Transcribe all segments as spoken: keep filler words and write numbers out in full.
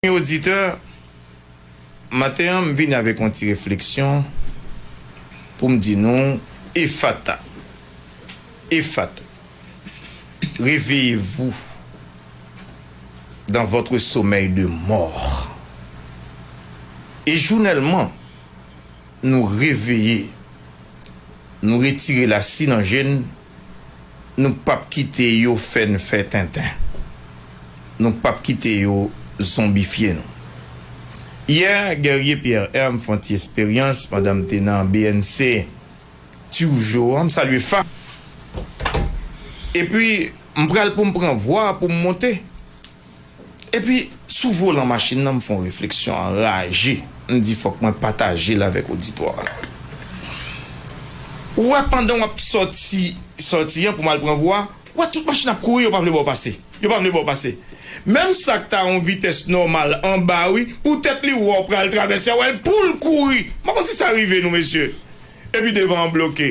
Zanmi oditè, maten an, m vini avèk yon ti refleksyon pou m di nou, Efata, Efata, réveillez-vous dans votre sommeil de mort. E jounèlman, nou reveye, nou retire lasi nan je n, nou p ap kite yo fè n fè tenten. Nou p ap kite yo zonbifye nou. Yè, Guerrier Pierre Herme fè yon ti esperyans pandan m te nan B N C Turgeau an, m salye Fa. Epi, m pral pou m pran vwa pou m monte. Epi, sou volan machin nan, m fè yon refleksyon anraje. M di, "Fòk mwen pataje l avèk oditwa a." Ou wè, pandan w ap sòti, sòti an pou m al pran vwa, ou wè tout machin ap kouri, yo pa vle ba w pase. Yo pa vle ba w pase. Menm sa k ta yon vitès nòmal anba, wi, poutèt li wè w pral travèse a, wè l pou l kouri. M pa konn si sa rive nou, mesye. Epi devan an bloke.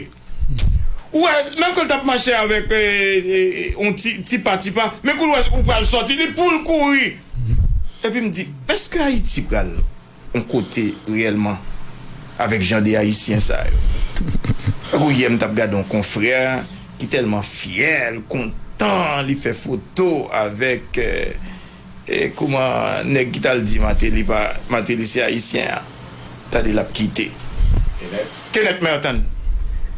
Ou wè, menm ke l t ap mache avèk, e, e, e, yon ti, ti pa, ti pa, men kou l wè ou pral sòti, li pou l kouri. Epi m di, èske Ayiti pral yon kote reyèlman avèk jan de Ayisyen sa yo? Tankou yè, m t ap gade yon konfrè ki tèlman fyè, l kontan, li fè foto avèk, e, E kouman nèg ki t al di Mateli pa, Mateli se Ayisyen an? Tande l ap kite. Kenneth Merten.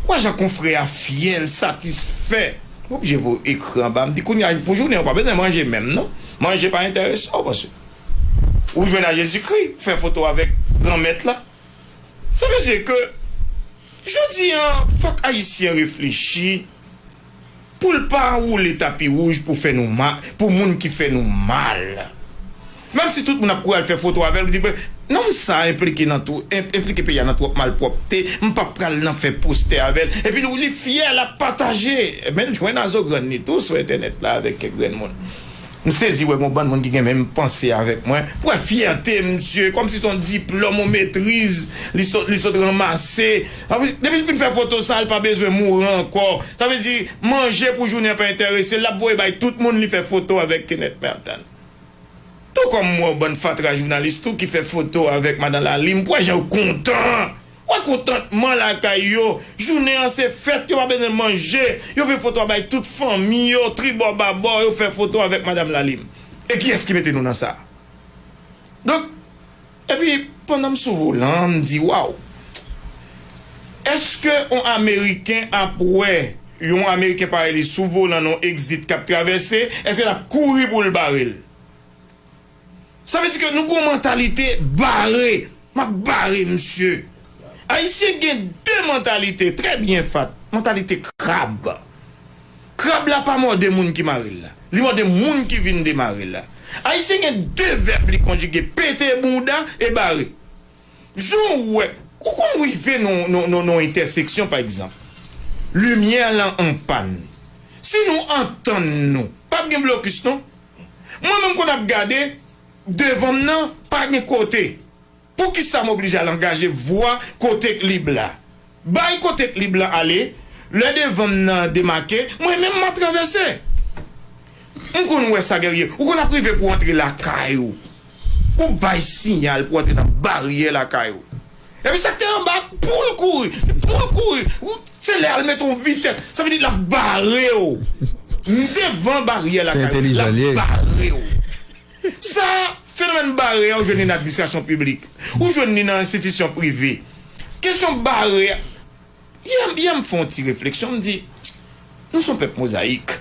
Wè jan konfrè a fyè, l satisfè. M oblije voye ekran ba m. M di, "Kounye a, pou jounen an, w pa bezwen manje menm, non. Manje pa enterese w, paske ou jwenn a Jezikri, fè foto avèk Granmèt la." Sa vle di ke jodi an, fòk Ayisyen reflechi pou l pa woule tapi wouj pou fè nou mal, pou moun ki fè nou mal. Menm si tout moun ap kouri al fè foto avè l, ou di, "Nonm sa a enplike nan twò, en-, enplike peyi a nan twòp malpwòpte, m p ap pral nan fè postè avè l." Epi li, li fyè, l ap pataje. Men l jwenn a zo grann li tou sou entènèt la avèk kèk grenn moun. M sezi wè gon bann moun ki gen menm panse avèk mwen. Wè fyète, msye, kòmsi se yon diplòm, yon metriz, li sot, li sot ranmase. Sa vle di, depi l fin fè foto sa, l pa bezwen mouri ankò. Sa vle di, manje pou jounen an pa enterese l, l ap voye bay tout moun li fè foto avèk Kenneth Merten. Tou kòm m wè yon bann fatra jounalis tou ki fè foto avèk Madan Lalim, pou wè jan yo kontan. Wè kontantman lakay yo. Jounen an se fèt, yo pa bezwen manje. Yo fè foto a bay tout fanmi yo, tribò babò, yo fè foto avèk Madan Lalim. E kiyès ki mete nou nan sa? Donk, epi, pandan m sou volan, m di, "Waw! Èske yon Ameriken ap wè yon Ameriken parèy li sou volan nan yon exit k ap travèse? Èske l ap kouri pou l bare l?" Sa vle di ke nou gon mantalite bare. M ap bare misye. Ayisyen gen de mantalite, trè byen fèt. Mantalite krab. Krab la pa mòde moun ki mare l la. Li mòde moun ki vin demare l la. Ayisyen gen de vèb li konjige, pete bounda e bare. Jan w wè, ou konn rive nan, nan, nan, nan entèseksyon, pa egzanp. Limyè lan an pàn. Si nou antann nou, p ap gen blokis, non. Mwen menm konn ap gade devan m nan, pa gen kote. Poukisa m oblije al angaje vwa kote k lib la? Bay kote k lib la ale, lè devan m nan demake, mwen menm m a travèse. M konn wè sa, Guerrier. Ou konn ap rive pou w antre lakay ou. Ou bay siyal pou w antre nan baryè lakay ou. Epi sa k te anba, pou l kouri, pou l kouri. Ou, se lè al mete yon vitès. Sa vle di l ap bare w. Devan baryè lakay ou, l ap bare w. Sa, fenomèn bare a, ou jwenn li nan administrasyon piblik. Ou jwenn li nan enstitisyon prive. Kesyon bare a, yè, yè m fè yon ti refleksyon, m di, nou se yon pèp mozayik.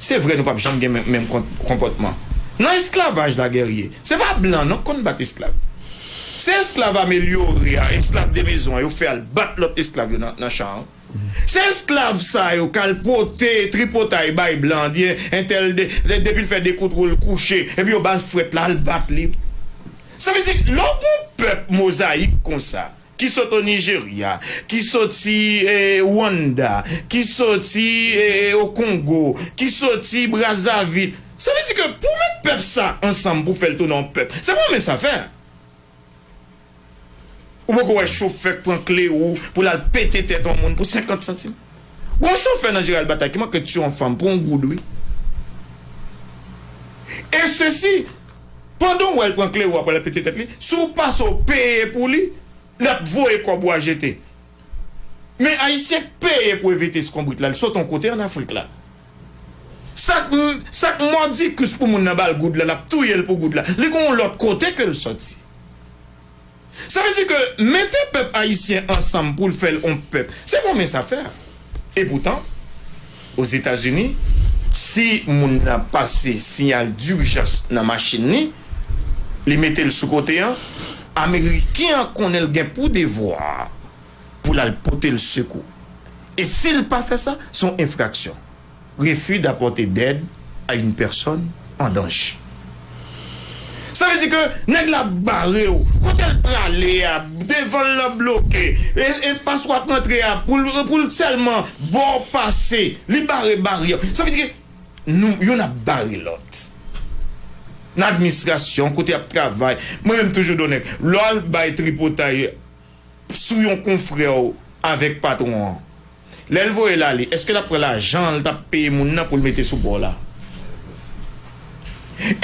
Se vre, nou p ap janm gen menm, menm kon-, konpòtman. Nan esklavaj la, Guerrier, se pa blan non k konn bat esklav. Se esklav amelyore a, esklav de mezon an, yo fè al bat lòt esklav yo nan, nan chan an. Se esklav sa yo k al pote tripotay bay blan, di entèl de, de, depi l fè de kout wou l kouche, epi yo ba l frèt la, l bat li. Sa vle di, lè w gon pèp mozayik konsa, ki sot o Nijerya, ki soti, eh, Rwanda, ki soti, eh, o Kongo, ki soti Brazzaville, sa vle di ke pou w met pèp sa ansanm pou fè l tounen yon pèp, se pa yon mens afè. Ou poko wè chofè k pran kle wou pou l al pete tèt yon moun pou senkant santim? Gon chofè nan Jeral Batay ki manke tiye yon fanm pou yon goud, wi. E sesi, Pandan w wè l pran kle ou apre l ap pete tèt li, si w pase w peye pou li, l ap voye kòb ou a jete. Men Ayisyen k peye pou evite eskonbrit la, l sot yon kote ann Afrik la. Sa k, sa k mòdikis pou moun nan ba l goud la, l ap touye l pou goud la. Li gen yon lòt kote ke l sòti. Sa vle di ke mete pèp ayisyen ansanm pou l fè l yon pèp, se pa yon mens afè. Epoutan, Ozetazini, si moun nan pase siyal dijans nan machin li, li mete l sou kote an, Ameriken an konnen l gen pou devwa pou l al pote l sekou. E si l pa fè sa, se yon enfraksyon. Refus d'apporter d'aide à une personne en danger. Sa vle di ke nèg la ap bare w. Kote l prale a, devan l lan bloke. E, e paswa ap rantre a, pou l, pou l sèlman ba w pase. Li bare baryè. Sa vle di ke nou, youn ap bare lòt. Nan administrasyon, kote y ap travay. Mwen menm toujou di w nèg, lè w al bay tripotay sou yon konfrè w avèk patwon an, lè l voye l ale, èske l ap pran lajan l t ap peye moun nan pou l mete sou pa w la?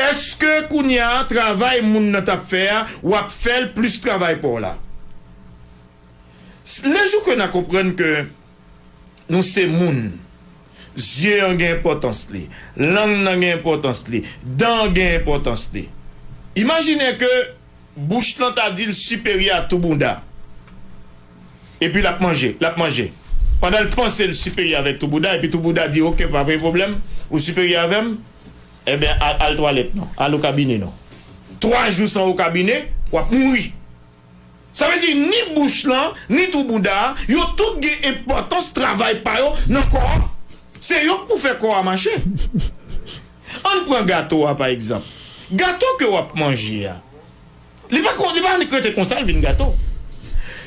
Èske kounye a, travay moun nan t ap fè a, w ap fè l plis travay pa w la? S-, le jou ke n a konprann ke nou se moun, zye an gen enpòtans li, lang nan gen enpòtans li, dan an gen enpòtans li. Imajine ke bouch lan ta di l siperyè a tou bouda. Epi l ap manje, l ap manje. Pandan l panse l siperyè avèk tou bouda, epi tou bouda di, "Oke, pa gen pwoblèm, ou siperyè avè m, ebyen, al, al twalèt non, al o kabine non." Twa jou san o kabine, w ap mouri. Sa vle di, ni bouch lan, ni tou bouda a, yo tout gen enpòtans travay pa yo nan kò a. Se yo k pou fè kò a mache. Ann pran gato a, pa egzanp. Gato ke w ap manje a, li pa, li pa annik rete konsa, l vin gato.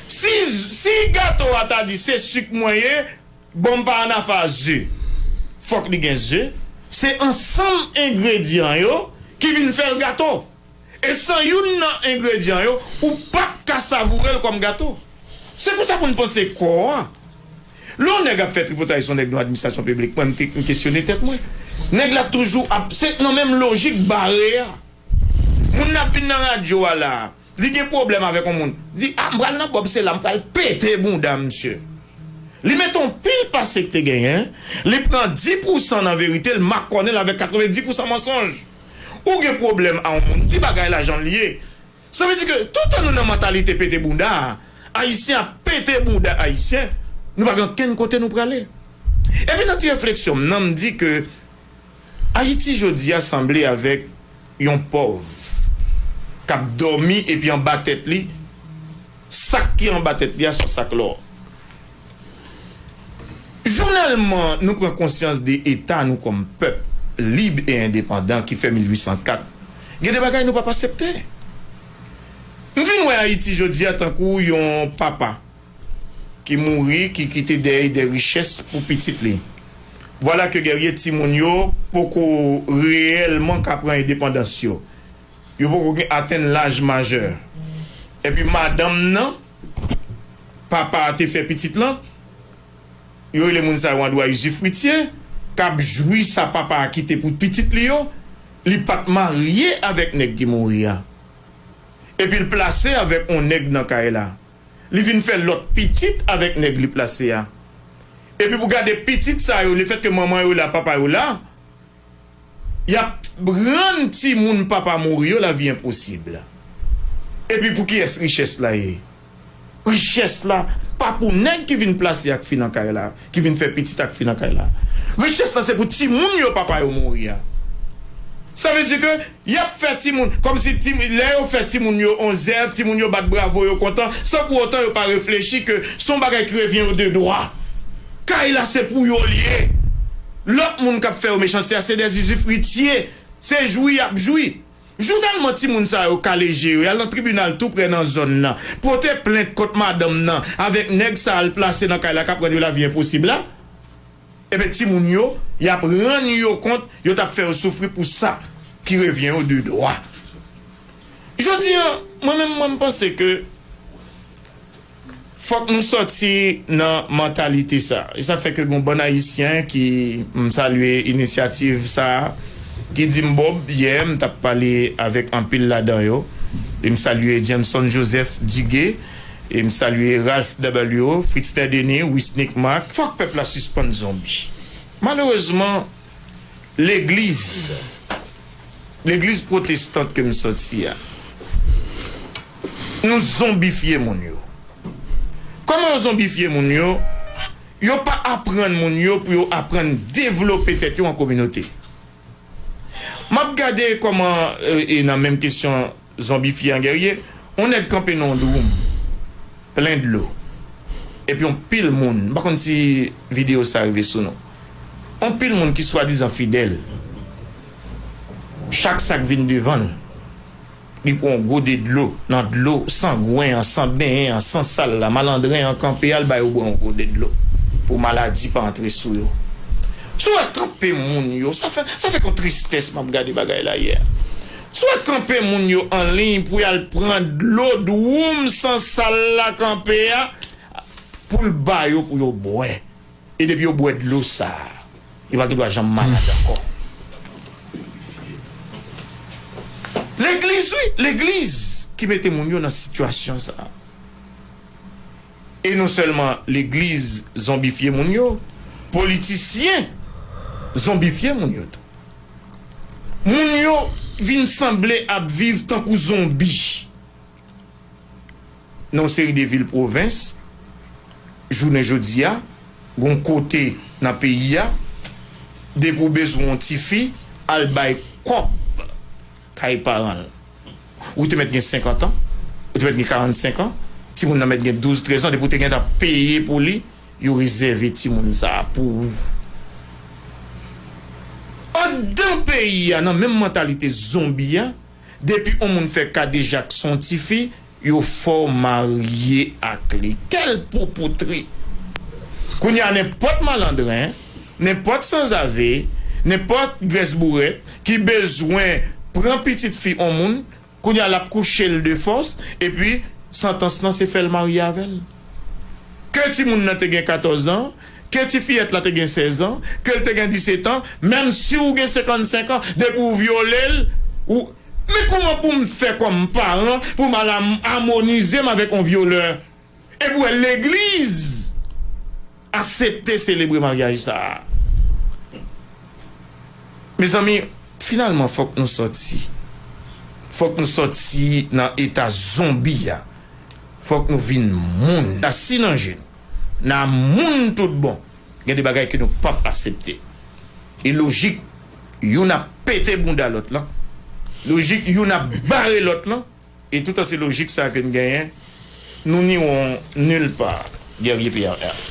Si, si gato a ta di, "Se sik mwen ye, bon, m pa ann afè a ze." Fòk li gen ze. Se ansanm engredyan yo ki vin fè l gato. E san youn nan engredyan yo, ou p ap ka savoure l kòm gato. Se pou sa pou n panse kò a. Lè yon nèg ap fè tripotay sou yon nèg nan administrasyon piblik, mwen, m te, m kesyone tèt mwen. Nèg la toujou ap, se nan menm lojik bare a. Moun nan ap vin nan radyo a la, li gen pwoblèm avèk yon moun. Di, "A, m pral nan Bob, se la m pral pete bounda misye." Li mete yon pil pase k te genyen, li pran dis pousan nan verite, l makònen l avèk katrevenndis pousan mansonj. Ou gen pwoblèm a yon moun, di bagay la jan l ye. Sa vle di ke toutan nou nan mantalite pete bounda a, Ayisyen ap pete bounda Ayisyen, nou pa gen okenn kote nou prale. Epi nan ti refleksyon m nan, m di ke Ayiti jodi a sanble avèk yon pòv k ap dòmi epi anba tèt li, sak ki anba tèt li a se yon sak lò. Jounèlman, nou pran konsyans de eta nou kòm pèp lib e endepandan ki fè mil uit san kat. Gen de bagay nou p ap aksepte. M vin wè Ayiti jodi a tankou yon papa ki mouri, ki kite dèyè de richès pou pitit li. Vwala ke Guerrier timoun yo poko reyèlman ka pran endepandans yo. Yo poko gen atenn laj majè. Epi madanm nan, papa a te fè pitit lan, yo rele moun sa yo andwa izifritye, k ap jwi sa papa a kite pou pitit li yo, li pa t marye avèk nèg ki mouri a. Epi l plase avèk yon nèg nan kay la. Li vin fè lòt pitit avèk nèg li plase a. Epi pou gade pitit sa yo, lefètke manman yo la, papa yo la, y ap rann timoun papa mouri yo lavi enposib. Epi pou kiyès richès la ye? Richès la pa pou nèg ki vin plase ak fi nan kay la, ki vin fè pitit ak fi nan kay la. Richès la se pou timoun yo papa yo mouri a. Sa vle di ke y ap fè timoun, kòmsi ti, lè yo fè timoun yo on zèv, timoun yo bat bravo, yo kontan, san pou otan yo pa reflechi ke se yon bagay ki revyen yo de dwa. Kay la se pou yo l ye. Lòt moun k ap fè yo mechanste a, se dè izifritye. Se jwi y ap jwi. Jounèlman timoun sa yo kale je yo, y al nan tribinal tou prè nan zòn nan, pote plent kont madanm nan avèk nèg sa a l plase nan kay la k ap rann yo lavi enposib la. Ebyen, timoun yo, y ap rann yo kont, yo t ap fè yo soufri pou sa ki revyen yo de dwa. Jodi a, mwen menm, mwen, m panse ke fòk nou sòti nan mantalite sa. E sa fè ke gen yon bann Ayisyen ki, m salye inisyativ sa a, Ki di m Bob, yè, m t ap pale avèk anpil ladan yo. E m salye Jameson Joseph Dugué, e m salye Ralph W, Fritz Denis, Wisnik Marc. Fòk pèp la sispann zonbi. Malerezman, legliz, legliz pwotestant ke m sòti a, nou zonbifye moun yo. Kòman yo zonbifye moun yo? Yo pa aprann moun yo pou yo aprann devlope tèt yo an kominote. M ap gade kòman, e, e nan menm kesyon zonbifye an, Guerrier, yon nèg kanpe nan yon dwoum plen dlo. Epi yon pil moun, m pa konn si videyo sa rive sou nou. Yon pil moun ki swadizan fidèl, chak sa k vin devan l, li pran yon gode dlo nan dlo sangwen an, san benyen an, san sal la, malandren an kanpe al ba yo bwè yon gode dlo pou maladi pa antre sou yo. Si w wè kanpe moun yo, sa fè, sa fè k yon tristès m ap gade bagay la yè. Si w wè kanpe moun yo anliy pou y al pran dlo dwoum san sal la kanpe a, pou l ba yo pou yo bwè. E depi yo bwè dlo sa a, yo pa gen dwa janm malad ankò. Legliz, wi, legliz ki mete moun yo nan sitiyasyon sa a. E non sèlman legliz zonbifye moun yo, politisyen zonbifye moun yo tou. Moun yo vin sanble ap viv tankou zonbi. Nan yon seri de vil pwovens, jounen jodi a, gon kote nan peyi a, depi w bezwen yon tifi, al bay kòb kay paran l. Ou te mèt gen senkant an, ou te mèt gen karannsenk an, timoun nan mèt gen douz, trèz an, depi w te gentan peye pou li, yo rezève timoun sa a pou ou. Anndan peyi a, nan menm mantalite zonbi a, depi yon moun fè kadejak sou yon tifi, yo fè w marye ak li. Kèl poupoutre! Kounye a, nenpòt malandren, nenpòt sanzave, nenpòt grès bourèt ki bezwen pran pitit fi yon moun, kounye a, l ap kouche l de fòs, epi santans lan se fè l marye avè l. Ke timoun nan te gen katòz an, ke ti fiyèt la te gen sèz an, ke l te gen disèt an, menm si w gen senkannsenk an, depi w vyole l, ou, men kòman pou m fè kòm paran pou m al am-, amonize m avèk yon vyolè? Epi w wè legliz aksepte selebre maryaj sa a. Mezanmi, finalman, fòk nou sòti. Fòk nou sòti nan eta zonbi a. Fòk nou vin moun. N asine nan je nou. N a moun tout bon. Gen de bagay ke nou p ap aksepte. E lojik, youn ap pete bounda lòt lan. Lojik, youn ap bare lòt lan. E toutan se lojik sa a ke n genyen, nou n iwon nil pa, Guerrier P R R.